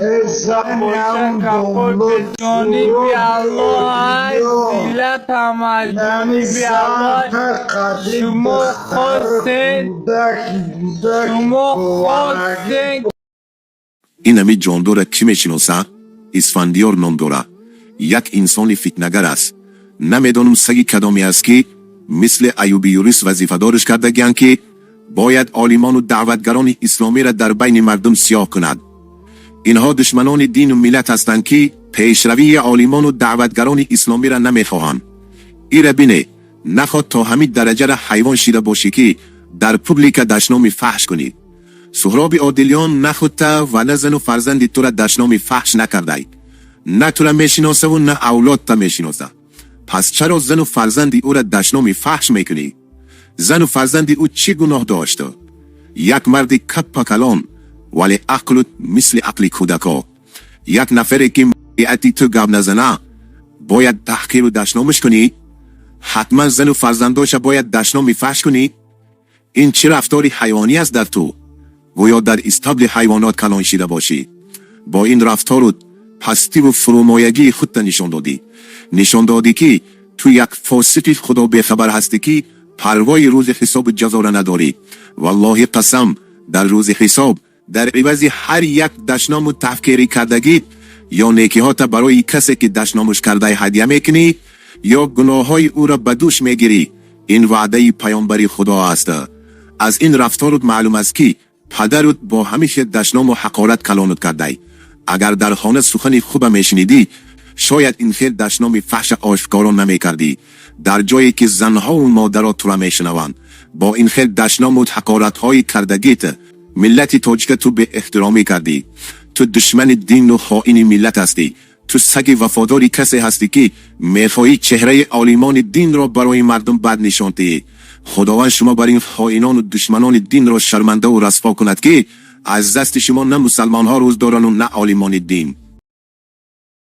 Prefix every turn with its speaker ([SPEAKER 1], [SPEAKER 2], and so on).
[SPEAKER 1] Боша капои пешониби Аллоҳ ай, зиллатам аз ҷониби Аллоҳ. Шумо хостед, шумо хостед.
[SPEAKER 2] Инами ҷондора кӣ мешиноса? Исфандиёр ном дора, як инсони фитнагар аст. Намедонам, саги кадоме аст, ки мисли Аюби Юрис вазифадориш кардагианд, ки бояд олимону даъватгарони исломиро дар байни мардум сиёҳ кунад. Инҳо душманони дину миллат ҳастанд, ки пешравии олимону даъватгарони исломиро намехоҳанд. Ира бине, наход то ҳамин дараҷара ҳайвон шида бошӣ, ки дар публика дашноми фаҳш кунӣ. Суҳроби Одилён на худта ва на зану фарзанди тура дашноми фаҳш накардай. На тура мешиносаву на авлодта мешиноса. Пас чаро зану фарзанди ӯра дашноми фаҳш мекунӣ? Зану фарзанди ӯ чӣ гуноҳ дошта? Як марди каппа калон, вале ақлут мисли ақли кӯдако. Як нафаре, ки ати ту гап назана, бояд таҳқиру дашномаш кунӣ? Ҳатман зану фарзандоша бояд дашноми фаҳш кунӣ? Ин чӣ рафтори ҳайвонӣ аст дар ту? Гӯё дар истабли ҳайвонот калон шида бошӣ. Бо ин рафторут пастиву фурӯмоягии худта нишон додӣ. Нишон додӣ, ки ту як фосиқи худобехабар ҳастӣ, ки парвои рӯзи ҳисобу ҷазора надорӣ. Валлоҳи қасам, дар рӯзи ҳисоб дар ивази ҳар як дашному таҳқирӣ кардагит ё некиҳота барои касе, ки дашномуш кардаи, ҳадя мекунӣ, ё гуноҳҳои ӯро ба дӯш мегирӣ. Ин ваъдаи паёмбари Худо аст. Аз ин рафторут маълум аст, ки падарут бо ҳамише дашному ҳақорат калонут кардай. Агар дар хона сухани хуба мешунидӣ, шояд ин хел дашноми фаҳша ошкоро намекардӣ, дар ҷое ки занҳову модаро тура мешунаванд. Бо ин хел дашному ҳақоратҳои кардагит миллати тоҷика ту беэҳтиромӣ кардӣ. Ту душмани дину хоини миллат ҳастӣ. Ту саги вафодори касе ҳастӣ, ки мехоҳӣ чеҳраи олимони динро барои мардум бад нишон диҳӣ. Худованд шумо бар ин хоинону душманони динро шармандаву расво кунад, ки аз дасти шумо на мусалмонҳо рӯз дорану на олимони дин.